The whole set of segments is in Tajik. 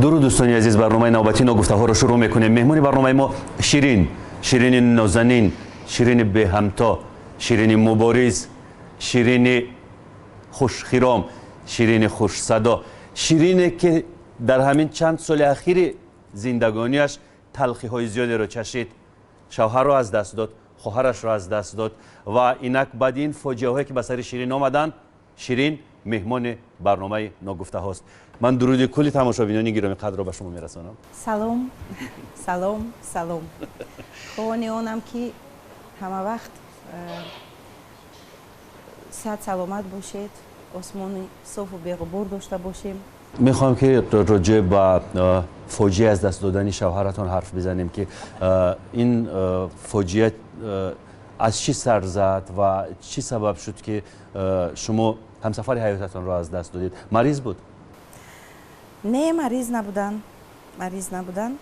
Дуруд, дӯстони азиз, барномаи навбатии ногуфтаҳоро шурӯъ мекунем. Меҳмони барномаи мо Ширин, Ширини нозанин, Ширини беҳамто, Ширини мубориз, Ширини хушхиром, Ширини хушсадо, Ширине ки дар ҳамин чанд соли ахири зиндагониаш талхиҳои зиёдеро чашид, шавҳарро аз даст дод, хоҳарашро аз даст дод ва инак баъди ин фоҷиаҳое ки ба сари Ширин омаданд, Ширин меҳмони барномаи ногуфтаҳост. Ман дуруди кулли тамошобинони гиромиқадрро ба шумо мерасонам. Салом, салом, салом. Хоҳони онам, ки ҳама вақт сиҳат саломат бошед, осмони софу беғубор дошта бошем. Мехоҳам, ки роҷеъ ба фоҷиа аз даст додани шавҳаратон ҳарф бизанем, ки ин фоҷиа аз чӣ сар зад ва чӣ сабаб шуд, ки шумо ҳамсафари ҳаётатонро аз даст додед. Мариз буд? Не, мариз набуданд, мариз набуданд.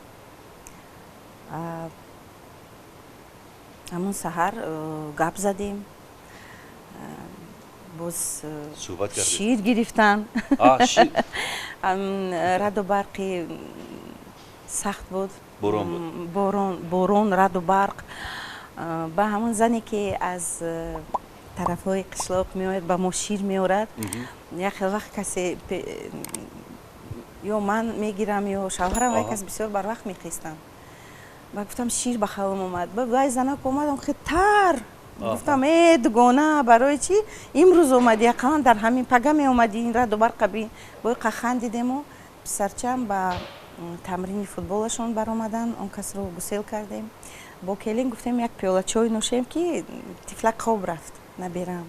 Ҳамун саҳар гап задем, боз шир гирифтан. Раъду барқи сахт буд, борон, борон, раъду барқ. Ба ҳамун зане, ки аз тарафҳои қишлоқ меояд, ба мо шир меорад, як хел вақт касе ё ман мегирам, ё шавҳарам, вай кас бисёр барвақт мехестанд. Ба гуфтам, шир ба халом омад. Вай занак омадам хитар, гуфтам: «Э, дугона, барои чӣ имрӯз омадӣ? Ақаллан дар ҳамин пага меомадӣ, ин раъду барқа бин». Бои хандидему писарчам ба тамрини футболашон баромаданд, он касро гусел кардем. Бо келин гуфтем, як пиёла чой нӯшем, ки тифлак хоб рафт, наберам.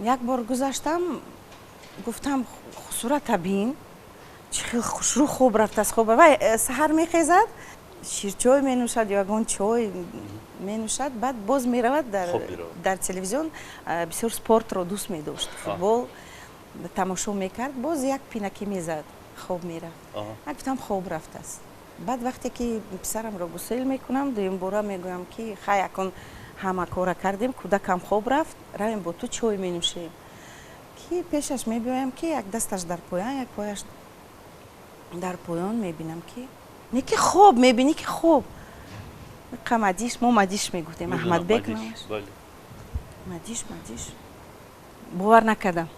Як бор гузаштам, гуфтам: «Сурата бин, чӣ хел хушрӯ хоб рафтааст». Хоб вай саҳар мехезад, ширчой менӯшад ё ягон чой менӯшад, баъд боз меравад дар телевизион. Бисёр спортро дӯст медошт, футбол тамошо мекард, боз як пинакӣ мезад, хоб мерафт. Ман гуфтам, хоб рафтааст. Баъд вақте ки писарамро гусел мекунам, дуюмбора мегӯям, ки хай, акун ҳама кора кардем, кӯдакам хоб рафт, равем, бо ту чой менӯшем. Ки пешаш мебиёям, ки як дасташ дар поён, як пояш дар поён, мебинам, ки не, ки хоб мебинӣ, ки хоб Мадиш, мо Мадиш мегуфтем, Аҳмадбек, Мадиш, Мадиш. Бовар накардам.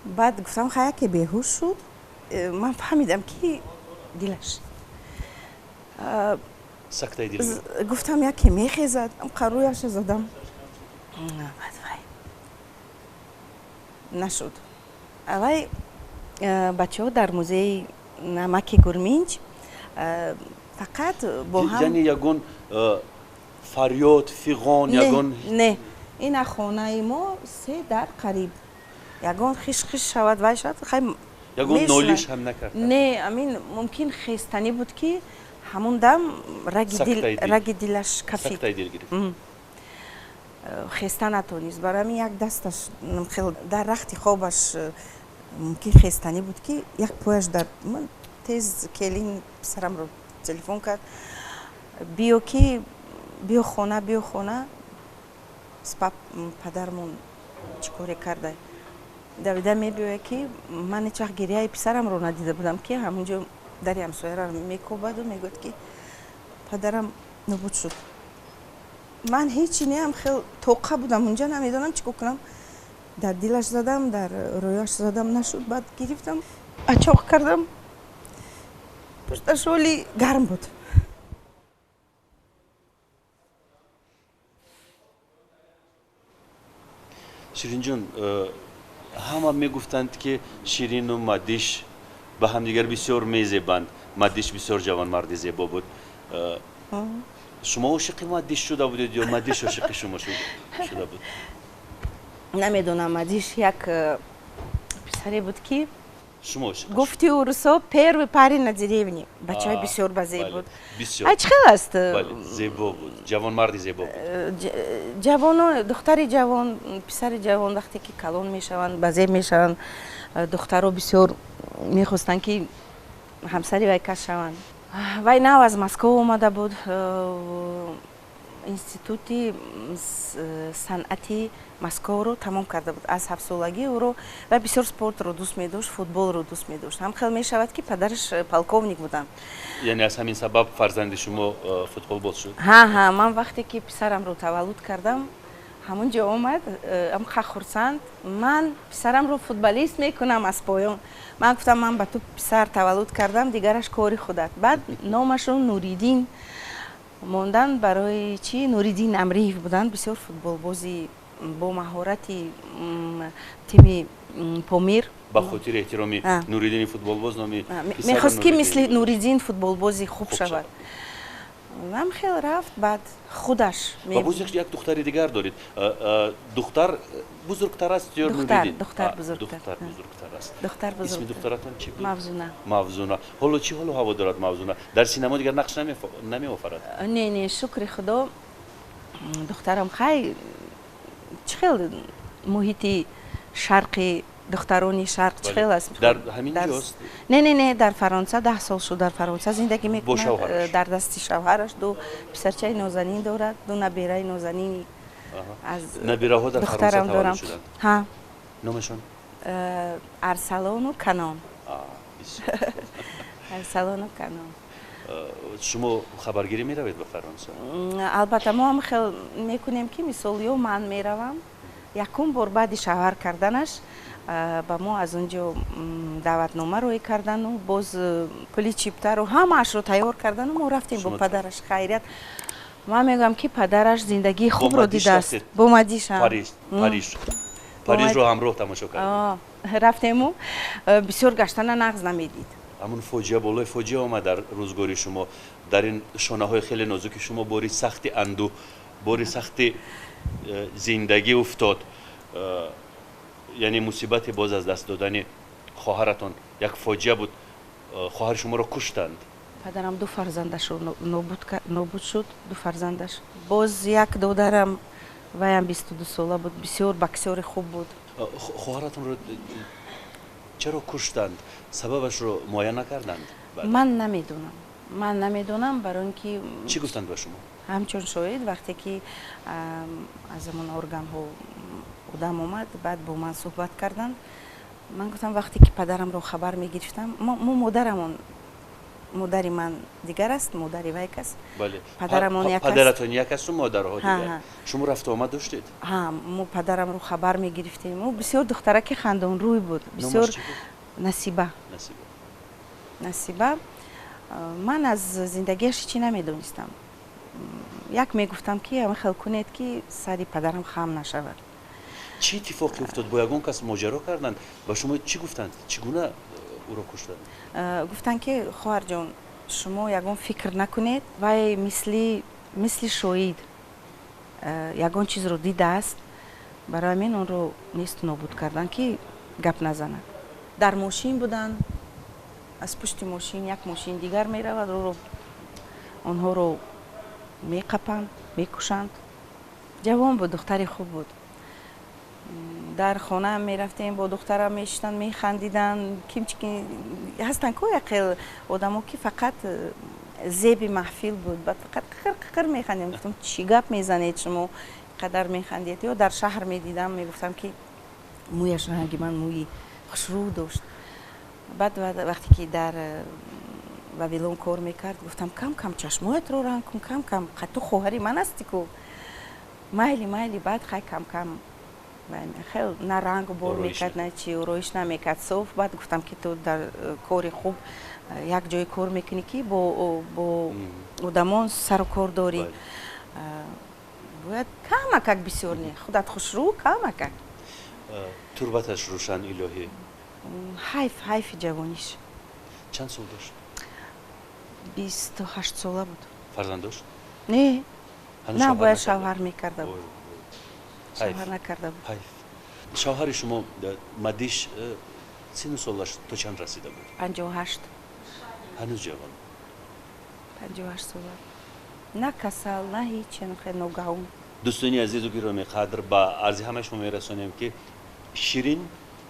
Баъд гуфтам, хай, яке беҳуш шуд. Ман фаҳмидам, ки дилаш гуфтам, яке мехезад, қарӯяша задам, баъд вай нашуд. Вай бачаҳо дар музеи намаки Гурминҷ фақат бо ҳам. Яъне ягон фарёд, фиғон, ягон? Не, ина хонаи мо се дар қариб, ягон хиш хиш шавад, вай шавад, хай. Ягон нолиш ҳам накард? Не, амин мумкин хестанӣ буд, ки ҳамун дам раги дилаш кафид, хеста натонист. Барои ҳамин як дасташ хел дар рахти хобаш, мумкин хестанӣ буд, ки як пояш дар. Тез келин писарамро телефон кард: «Биё, ки биё хона, биё хона, падармон чӣ коре карда». Давида мебиёя, ки ман ҳеҷ вақт гирияи писарамро надида будам, ки ҳамунҷо дари ҳамсояро мекобаду мегӯяд, ки падарам нобуд шуд. Ман ҳечи неам, хел тоқа будам унҷа, намедонам чӣ кор кунам. Дар дилаш задам, дар рӯяш задам, нашуд. Баъд гирифтам, ачоқ кардам, пушташ оли гарм буд. Ширинҷон, ҳама мегуфтанд, ки Ширину Мадиш ба ҳамдигар бисёр мезебанд, Мадиш бисёр ҷавонмарди зебо буд. Шумо ошиқи Мадиш шуда будед ё Мадиш ошиқи шумо шуда буд? Намедонам, Мадиш як писаре буд, ки шумо ошиқ гуфти урусо, первый парень на деревне, бачаи бисёр базеб буд. Бисёр. Ай, чӣ хел аст? Зебо буд, ҷавонмарди зебо буд. Ҷавоно, духтари ҷавон, писари ҷавон вақте ки калон мешаванд, базеб мешаванд, духтаро бисёр мехостанд, ки ҳамсари вай кас шаванд. Вай нав аз Москва омада буд. Институти санъати Москваро тамом карда буд. Аз 7-солагӣ ӯро ва бисёр спортро дӯст медошт, футболро дӯст медошт. Ҳам хел мешавад, ки падараш полковник буданд. Яъне аз ҳамин сабаб фарзанди шумо футболбоз шуд? Ҳа, ман вақте ки писарамро таваллуд кардам, ҳамун ҷо омад, амқа хурсанд: «Ман писарамро футболист мекунам аз поён». Ман гуфтам: «Ман ба ту писар таваллуд кардам, дигараш кори худат». Баъд номашро Нуриддин мондан. Барои чӣ? Нуриддин Амриев буданд, бисёр футболбози бо маҳорати тими Помир. Ба хотири эҳтироми Нуриддини футболбоз номи Мехост, ки мисли Нуриддин футболбози хуб шавад. Ам хел рафт, баъд худаш. Ва боз як духтари дигар доред. Духтар бузургтар аст ё Нуриддин? Духтар бузургтар. Духтар бузургтар аст. Духтар. Исми духтаратон чӣ буд? Мавзуна. Мавзуна. Ҳоло чӣ ҳолу ҳаво дорад Мавзуна? Дар синамо дигар нақш намеофарад? Не, шукри Худо, духтарам хай, чӣ хел муҳити шарқи, духтарони шарқ чӣ хел аст. Дар ҳамин ҷост? Не, дар Фаронса, 10 сол шуд, дар Фаронса зиндагӣ мекунад, дар дасти шавҳараш. Ду писарчаи нозанин дорад, ду набераи нозанини. Аз набираҳо дар духтарам дорам. Ҳа. Номашон? Арсалону Канон. Арсалону Канон. Шумо хабаргирӣ меравед ба Фаронса? Албатта, мо ҳам хел мекунем, ки мисол, ё ман меравам. Якум бор баъди шавҳар карданаш ба мо аз он ҷо даъватнома роӣ кардану боз пули чиптару ҳамаашро тайёр кардану мо рафтем бо падараш. Хайрият, ман мегӯям, ки падараш зиндагии хубро дидааст бо Мадиш. Парижро ҳамроҳ тамошо кардем. Рафтему бисёр гаштана нағз намедид. Ҳамун фоҷиа болои фоҷиа омад дар рӯзгори шумо. Дар ин шонаҳои хеле нозуки шумо бори сахти андӯҳ, бори сахти зиндагӣ уфтод, яъне мусибати боз аз даст додани хоҳаратон як фоҷиа буд. Хоҳари шуморо куштанд. Падарам ду фарзандашро нобуд шуд, ду фарзандаш. Боз як додарам, ваям 22 сола буд, бисёр боксёри хуб буд. Хоҳаратонро чаро куштанд? Сабабашро муайян накарданд? Ман намедонам, ман намедонам, барои ин ки Чӣ гуфтанд ба шумо? Ҳамчун шоҳид, вақте ки аз ҳамон органҳо одам омад, баъд бо ман суҳбат карданд, ман гуфтам, вақте ки падарамро хабар мегирифтам, мо модарамон, модари ман дигар аст, модари вай кас. Падарамон як. Падаратон як асту, модарҳо дигар. Шумо рафту омад доштед? Ҳа, мо падарамро хабар мегирифтем. Ӯ бисёр духтараки хандонрӯй буд, бисёр. Насиба, Насиба. Ман аз зиндагиаш ҳечи намедонистам. Як мегуфтам, ки ама хел кунед, ки сари падарам хам нашавад. Чӣ иттифоқе уфтод? Бо ягон кас моҷаро карданд? Ба шумо чӣ гуфтанд? Чӣ гуна ӯро куштанд? Гуфтанд, ки хоҳарҷон, шумо ягон фикр накунед, вай мисли шоҳид ягон чизро дидааст, барои ҳамин онро несту нобуд карданд, ки гап назанад. Дар мошин буданд, аз пушти мошин як мошин дигар меравад, ӯро, онҳоро меқапанд, мекушанд. Ҷавон буд, духтари хуб буд. Дар хона мерафтем, бо духтарам мешиштанд, механдиданд. Кимчики ҳастанд ко яқел одамо, ки фақат зеби маҳфил буд, баъд фақат қиқир қиқир механдидем. Гуфтам: «Чӣ гап мезанед шумо, қадар механдед?» Ё дар шаҳр медидам, мегуфтам, ки мӯяш ранги ман, мӯи хушрӯ дошт. Баъд вақте ки дар Вавилон кор мекард, гуфтам: «Кам кам чашмоятро ранг кун, кам кам, ту хоҳари ман ҳасти ку». Майли, майли. Баъд хай, кам кам хел на ранг бор мекард, на чи, ороиш намекард, соф. Баъд гуфтам, ки ту дар кори хуб як ҷое кор мекунӣ, ки бо одамон сару кор дорӣ, бояд камакак, бисёр не, худат хушрӯ, камакак. Турбаташ рӯшан, илоҳӣ. Ҳайф, ҳайфи ҷавониш. Чанд сол дошт? 28 сола буд. Фарзанд дошт? Не, на, бояд шавҳар мекарда буд, шавҳар накарда буд. Ҳайф. Шавҳари шумо Мадиш сину солаш то чанд расида буд? 58. Ҳанӯз ҷавон. 58 сола, на касал, на ҳеч, хел ногаҳон. Дӯстони азизу гироми қадр, ба арзи ҳамаи шумо мерасонем, ки Ширин,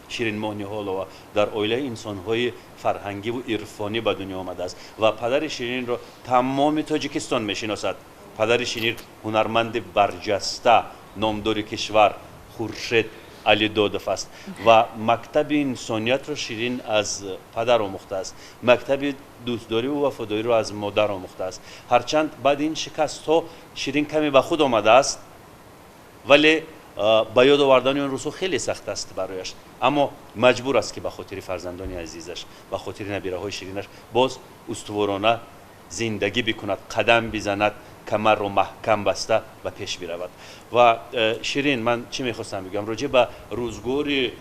Ширинмоҳ Ниҳолова дар оилаи инсонҳои фарҳангиву ирфонӣ ба дунё омадааст ва падари Ширинро тамоми Тоҷикистон мешиносад. Падари Ширин ҳунарманди барҷаста, номдори кишвар Хуршед Алидодов аст ва мактаби инсониятро Ширин аз падар омӯхтааст, мактаби дӯстдориву вафодориро аз модар омӯхтааст. Ҳарчанд баъди ин шикастҳо Ширин каме ба худ омадааст, вале ба ёд овардани он рӯзҳо хеле сахт аст барояш, аммо маҷбур аст, ки ба хотири фарзандони азизаш, ба хотири набираҳои ширинаш боз устуворона зиндагӣ бикунад, қадам бизанад, камарро маҳкам баста ба пеш биравад. Ва Ширин, ман чӣ мехостам бигӯям? Роҷеъ ба рӯзгори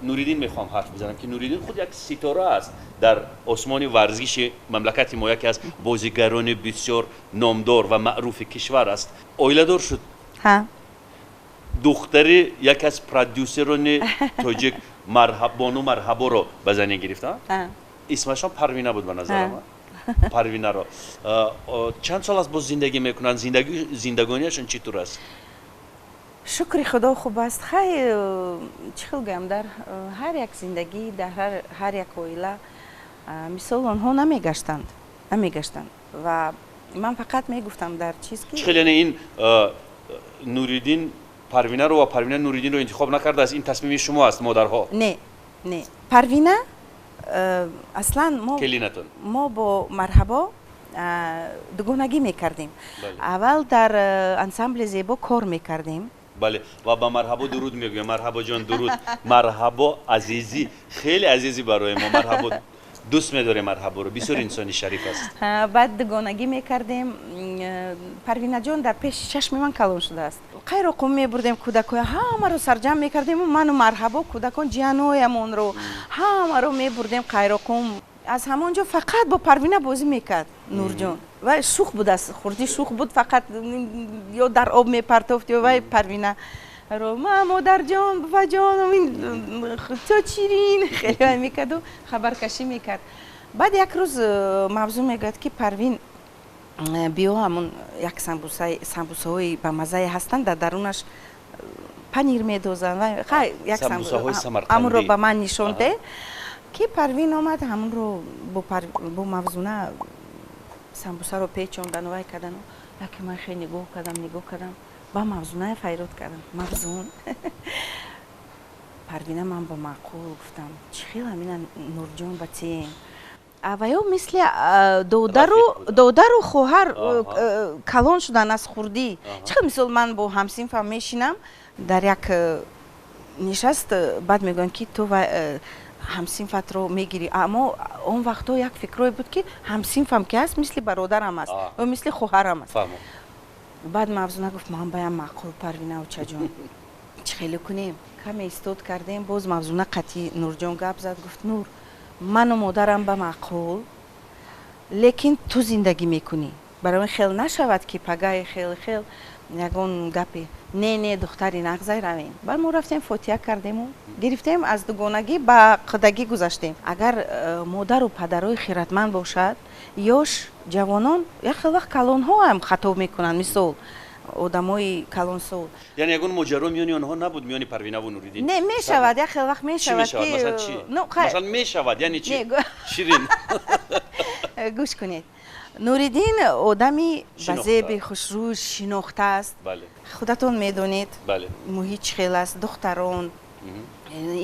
Нуриддин мехоҳам ҳарф бизанам, ки Нуриддин худ як ситора аст дар осмони варзиши мамлакати мо, яке аз бозигарони бисёр номдор ва маъруфи кишвар аст. Оиладор шуд, духтари яке аз продюсерони тоҷик, Бону Марҳаборо ба занӣ гирифта. Исмашон Парвина буд ба назарам. Парвинаро чанд сол аст боз зиндагӣ мекунанд? Зиндагониашон чӣ тур аст? Шукри Худо, хуб аст. Хай, чӣ хел гӯям, дар ҳар як зиндагӣ, дар ҳар як оила, мисол, онҳо намегаштанд ва ман фақат мегуфтам дар чиз ки Чӣ хел, яъне ин Нуриддин Парвинаро ва Парвина Нуриддинро интихоб накардааст? Ин тасмими шумо аст, модарҳо? Не, Парвина аслан мо Келинатон. Мо бо Марҳабо дугонагӣ мекардем. Аввал дар ансамбли «Зебо» кор мекардем. Бале, ва ба Марҳабо дуруд мегӯям. Марҳабоҷон, дуруд! Марҳабо азизӣ, хеле азизӣ барои мо. Марҳабо, дӯст медорем Марҳаборо, бисёр инсони шариф аст. Баъд дугонагӣ мекардем. Парвинаҷон дар пеши чашми ман калон шудааст. Қайроқум мебурдем, кӯдакоя ҳамаро сарҷамъ мекардему ману Марҳабо, кӯдакон, ҷияноямонро ҳамаро мебурдем Қайроқум. Аз ҳамон ҷо фақат бо Парвина бозӣ мекард Нурҷон. Вай шух буд, аз хурдӣ шух буд, фақат ё дар об мепартофт, ё вай Парвина ма модарҷон, бабаҷон, то чирин хеле вай мекарду хабаркашӣ мекард. Баъд як рӯз Мавзун мегӯяд, ки Парвин, биё, ҳамун як самбусаҳои бамаззае ҳастанд, дар дарунаш панир медозанд. Як ҳамунро ба ман нишон де. Ки Парвин омад, ҳамунро бо Мавзуна самбусаро печондану вай кардану яке ман хеле нигоҳ кардам, нигоҳ кардам, ба Мавзуная файрод кардам: «Мавзун, Парвина ман ба маъқул». Гуфтам: «Чӣ хел ҳамина Нурҷон ба тием?» Ваё мисли додару хоҳар калон шудан аз хурдӣ. Чӣ хел, мисол, ман бо ҳамсинфам мешинам дар як нишаст, баъд мегӯям, ки ту ҳамсинфатро мегирӣ. Аммо он вақтҳо як фикрое буд, ки ҳамсинфам ки ҳаст, мисли бародарам аст ё мисли хоҳарам аст. Баъд Мавзуна гуфт: «Ман баям маъқул Парвина, очаҷон, чӣ хеле кунем?» Каме истод кардем, боз Мавзуна қатъи Нурҷон гап зад, гуфт: «Нур, ману модарам ба маъқул, лекин ту зиндагӣ мекунӣ, барои хел нашавад, ки пагаи хел хел ягон гапе не, духтари нағзай, равем». Баъд мо рафтем, фотиҳа кардему гирифтем, аз дугонагӣ ба қудагӣ гузаштем. Агар модару падарои хиратманд бошад, ёш ҷавонон, як хел вақт калонҳо ҳам хато мекунанд, мисол, одамои калонсол. Яъне ягон моҷаро миёни онҳо набуд, миёни Парвинаву Нуриддин? Не, мешавад, як хел вақт мешавад. Масалан, мешавад, яъне чи, Ширин? Гӯш кунед, Нуриддин одами ба зеби хушрӯй шинохта аст. Худатон медонед, муҳит чӣ хел аст, духтарон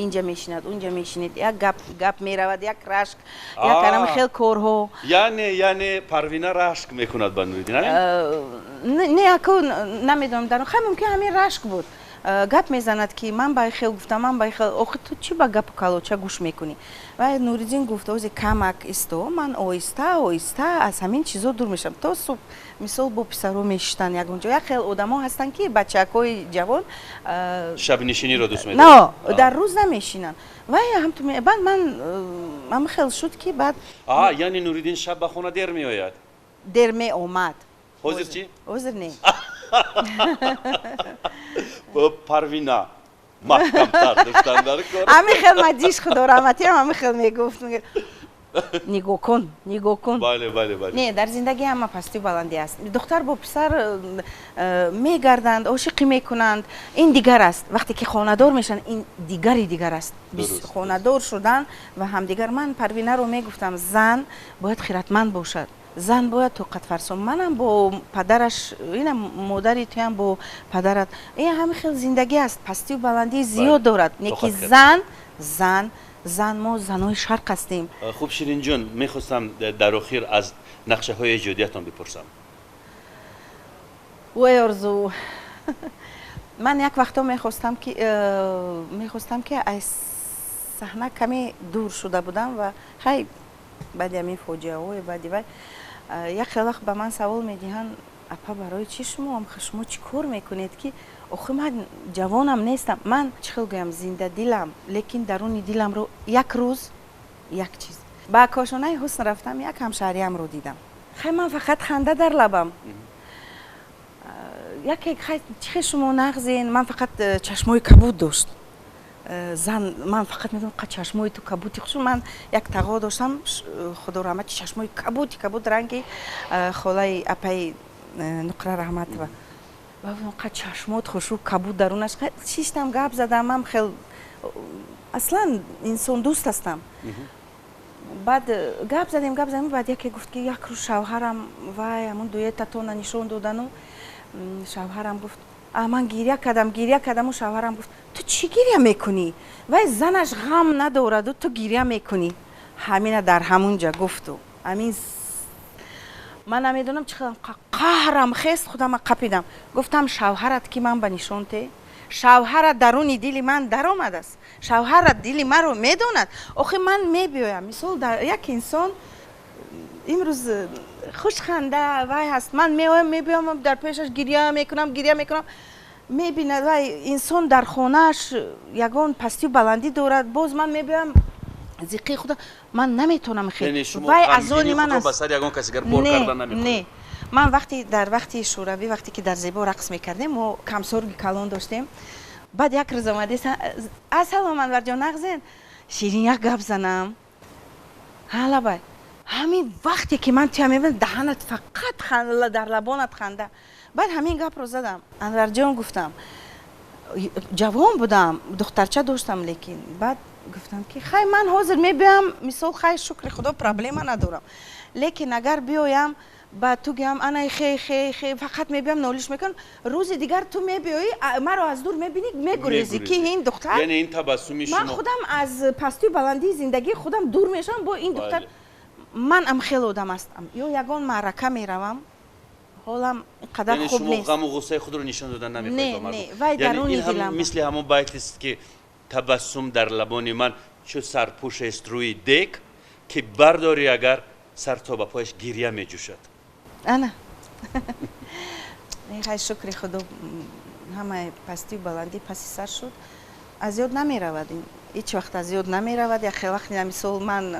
инҷа мешинад, унҷа мешинед, як гап гап меравад, як рашк, як анам хел корҳо. Яъне Парвина рашк мекунад ба Нуриддин? Не, аку намедонам, дар хай мумкин ҳамин рашк буд. Гап мезанад, ки ман ба хел гуфтам, ман ба хел. Охи ту чӣ ба гапу калоча гӯш мекунӣ? Ва Нуриддин гуфт: «Ози камак исто, ман оҳиста оҳиста аз ҳамин чизо дур мешавам». То субҳ, мисол, бо писаро мешиштанд ягон ҷо. Як хел одамо ҳастанд, ки бачакҳои ҷавон Шабнишиниро дӯст медоранд. Но дар рӯз намешинанд. Вай ҳамту баъд ман ҳам хел шуд, ки баъд Яъне Нуриддин шаб ба хона дер меояд? Дер меомад. Ҳозир чӣ? Ҳозир не. Парвина маҳкамтар доштан дар кор. Ҳамин хел мадиш, Худо раҳматиам, ҳамин хел мегуфт: «Нигоҳ кун, нигоҳ кун». бале бале бале Не, дар зиндагӣ ҳама пастию баландӣ аст. Духтар бо писар мегарданд, ошиқӣ мекунанд, ин дигар аст. Вақте ки хонадор мешаванд, ин дигари дигар аст. Хонадор шудан ва ҳамдигар. Ман Парвинаро мегуфтам: зан бояд хиратманд бошад. Зан бояд тоқатфарсо. Манам бо падараш, инам модари туям бо падарат. Ин ҳамин хел зиндагӣ аст, пастию баландии зиёд дорад. Не ки зан, зан, зан, мо занои шарқ ҳастем. Хуб, Ширинҷон, мехостам дар охир аз нақшаҳои эҷодиятон бипурсам. Вой, орзу, ман як вақто мехостам ки аз саҳна каме дур шуда будам ва хай баъди ҳамин фоҷиаҳои баъди вай як хел вақт ба ман савол медиҳанд: апа, барои чӣ шумо чӣ кор мекунед, ки охи ман ҷавонам нестам, ман чӣ хел гӯям, зиндадилам, лекин даруни диламро як рӯз як чиз. Ба кошонаи ҳусн рафтам, як ҳамшаҳриямро дидам. Хай, ман фақат ханда дар лабам. Яке хай, чӣ хел шумо нағзен? Ман фақат чашмои кабуд дошт зан, ман фақат медонам, қа чашмои ту кабути хушу. Ман як тағо доштам, худо раҳмат, чашмои кабути кабуд, ранги холаи апаи Нуқра Раҳматова. Қа чашмот хушу, кабуд дарунаш. Шиштам, гап задам, ман хел аслан инсондӯст ҳастам. Баъд гап задем, гап задем, баъд яке гуфт, ки як рӯз шавҳарам вай ҳамун дуэтатона нишон додану шавҳарам гуфт, ман гиря кардам, гиря кардаму шавҳарам гуфт: ту чӣ гиря мекунӣ? Вай занаш ғам надораду ту гиря мекунӣ. Ҳамина дар ҳамун ҷа гуфту ҳамин ман намедонам чӣ хел қаҳрам хест, худама қапидам, гуфтам: шавҳарат ки ман ба нишон те, шавҳарат даруни дили ман даромадааст, шавҳарат дили маро медонад. Охи ман мебиёям, мисол, як инсон имрӯз хушханда вай ҳаст, ман меоям, мебиём, дар пешаш гиря мекунам, гиря мекунам, мебинад вай инсон дар хонааш ягон пастию баландӣ дорад, боз ман мебиёям, зиқии худа ман наметавонам. Вай аз они ман аст. Не, ман вақти дар вақти шӯравӣ, вақте ки дар Зебо рақс мекардем, мо камсорги калон доштем. Баъд як рӯз омадеса: ассалом, Анварҷон, нағзен? Ширин, як гап занам. Ҳалабай. Ҳамин вақте ки ман туя мебинам, даҳанат фақат, дар лабонат ханда. Баъд ҳамин гапро задам: Анварҷон, гуфтам, ҷавон будам, духтарча доштам, лекин баъд гуфтам, ки хай, ман ҳозир мебиёям, мисол, хай, шукри худо, проблема надорам, лекин агар биёям, ба ту гӯям, ана хе хе хе, фақат мебиём, нолиш мекунам, рӯзи дигар ту мебиёӣ, маро аз дур мебинӣ, мегурезӣ, ки ин духтар. Яъне ин табассуми шумо. Ман худам аз пастию баландии зиндагии худам дур мешавам бо ин духтар. Ман ам хеле одам ҳастам, ё ягон маърака меравам, ҳолам қадар хуб нест. Ғаму ғуссаи худро нишон додан намехоҳед ба мардум. Не, вай даруни дилам. Мисли ҳамон байтест, ки табассум дар лабони ман чу сарпӯшест рӯи дек, ки бардорӣ агар, сар то ба пояш гиря меҷӯшад. Ана хай, шукри худо, ҳамаи пастию баландӣ паси сар шуд. Аз ёд намеравад, ҳеҷ вақт аз ёд намеравад. Як хел вақт, мисол, ман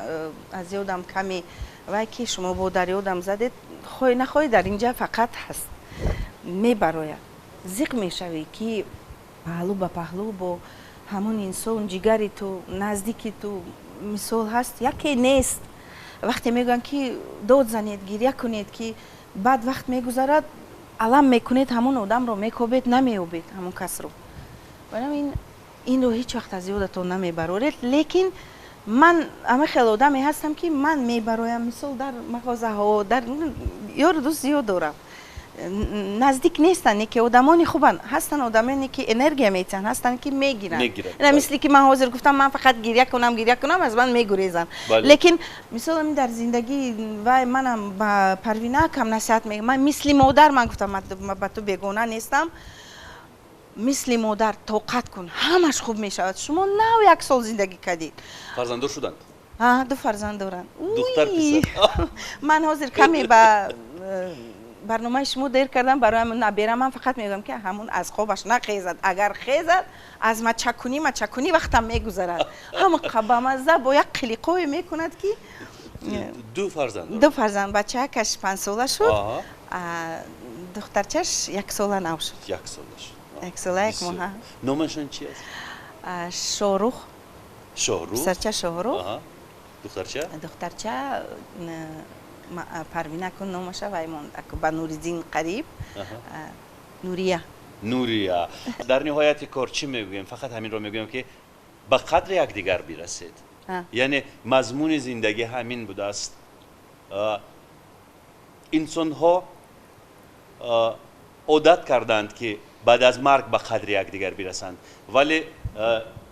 аз ёдам каме вай, ки шумо бо дар ёдам задед, хоҳӣ нахоҳӣ, дар инҷа фақат ҳаст, мебарояд, зиқ мешавӣ, ки паҳлӯ ба паҳлӯ бо ҳамон инсон, ҷигари ту, наздики ту, мисол, ҳаст, яке нест. Вақте мегӯянд, ки дод занед, гиря кунед, ки баъд вақт мегузарад, алам мекунед, ҳамон одамро мекобед, намеёбед ҳамон касро. Барои ин инро ҳеҷ вақт аз ёдатон намебароред. Лекин ман ҳама хел одаме ҳастам, ки ман мебароям, мисол, дар мағозаҳо, дар ёру дӯст зиёд дорам, наздик нестанд, ки одамони хубанд, ҳастанд одамоне, ки энергия метиҳанд, ҳастанд, ки мегиранд. Мисли ки ман ҳозир гуфтам, ман фақат гиря кунам, гиря кунам, аз ман мегурезанд. Лекин мисол, дар зиндагӣ вай манам ба Парвинакам насиҳат мегӯям, ман мисли модар, ман гуфтам, ба ту бегона нестам, мисли модар тоқат кун, ҳамаш хуб мешавад. Шумо нав як сол зиндагӣ кардед. Фарзанддор шуданд? Ду фарзанд доранд. Духтар, писар? Ман ҳозир каме ба барномаи шумо дер кардам, барои набера ман фақат мегӯям, ки ҳамун аз хобаш нахезад, агар хезад, аз мачакунӣ мачакунӣ вақтам мегузарад, ҳама бамазза бо як қилиқое мекунад, ки Ду фарзанд? Ду фарзанд. Бачаакаш 5-сола шуд, духтарчаш 1-сола нав шуд. 1-сола шуд. 1 сола 1 моҳа. Номашон чи аст? Шоҳрух. Шоҳрух. Писарча Шоҳрух. Духтарча? Духтарча Парвина кун номаша, вай монд ба Нуриддин қариб, Нурия. Нурия. Дар ниҳояти кор чӣ мегӯем? Фақат ҳаминро мегӯем, ки ба қадри якдигар бирасед. Яъне мазмуни зиндагӣ ҳамин будааст. Инсонҳо одат карданд, ки баъд аз марг ба қадри якдигар бирасанд, вале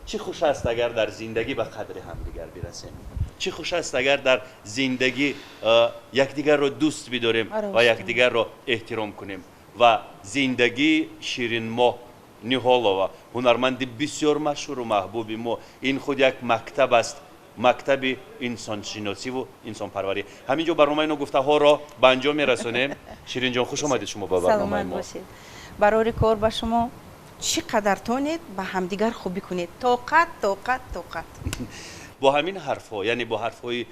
чӣ хуш аст, агар дар зиндагӣ ба қадри ҳамдигар бирасем. Чӣ хуш аст, агар дар зиндагӣ якдигарро дӯст бидорем ва якдигарро эҳтиром кунем. Ва зиндагии Ширинмоҳ Ниҳолова, ҳунарманди бисёр машҳуру маҳбуби мо, ин худ як мактаб аст, мактаби инсоншиносиву инсонпарварӣ. Ҳамин ҷо барномаи Ногуфтаҳоро ба анҷом мерасонем. Ширинҷон, хуш омадед шумо ба барномаи мо. Барори кор ба шумо. Чӣ қадар тонед, ба ҳамдигар хубӣ кунед. Тоқат, тоқат, тоқат. Бо ҳамин ҳарфҳо, яъне бо ҳарфҳои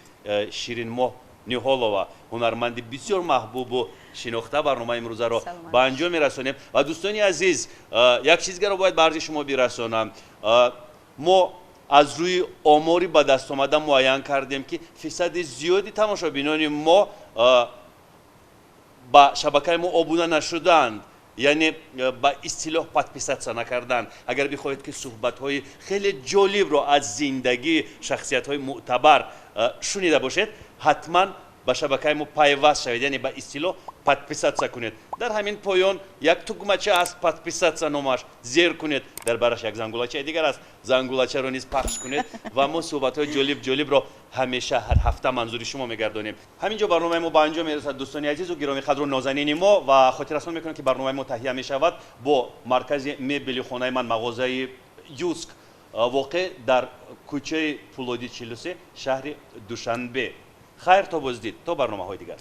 Ширинмоҳ Ниҳолова, ҳунарманди бисёр маҳбубу шинохта, барномаи имрӯзаро ба анҷом мерасонем. Ва, дӯстони азиз, як чизгаро бояд ба арзи шумо бирасонам. Мо аз рӯи омори ба даст омада муайян кардем, ки фисади зиёди тамошобинони мо ба шабакаи мо обуна нашуданд, яъне ба истилоҳ подписаться накарданд. Агар бихоҳед, ки суҳбатҳои хеле ҷолибро аз зиндагии шахсиятҳои мӯътабар шунида бошед, ҳатман ба шабакаи мо пайваст шавед, яъне ба истилоҳ подписаться кунед. Дар ҳамин поён як тугмача аст, «Подписаться» номаш, зер кунед. Дар бараш як зангулачаи дигар аст, зангулачаро низ пахш кунед ва мо суҳбатҳои ҷолиб ҷолибро ҳамеша ҳар ҳафта манзури шумо мегардонем. Ҳамин ҷо барномаи мо ба анҷом мерасад, дӯстони азизу гиромӣ қадру нозанини мо. Ва хотиррасон мекунем, ки барномаи мо таҳия мешавад бо маркази мебели хонаи ман, мағозаи Юск, воқеъ дар кӯчаи Пулодӣ, 43, шаҳри Душанбе. Хайр, то боздид, то барномаҳои дигар.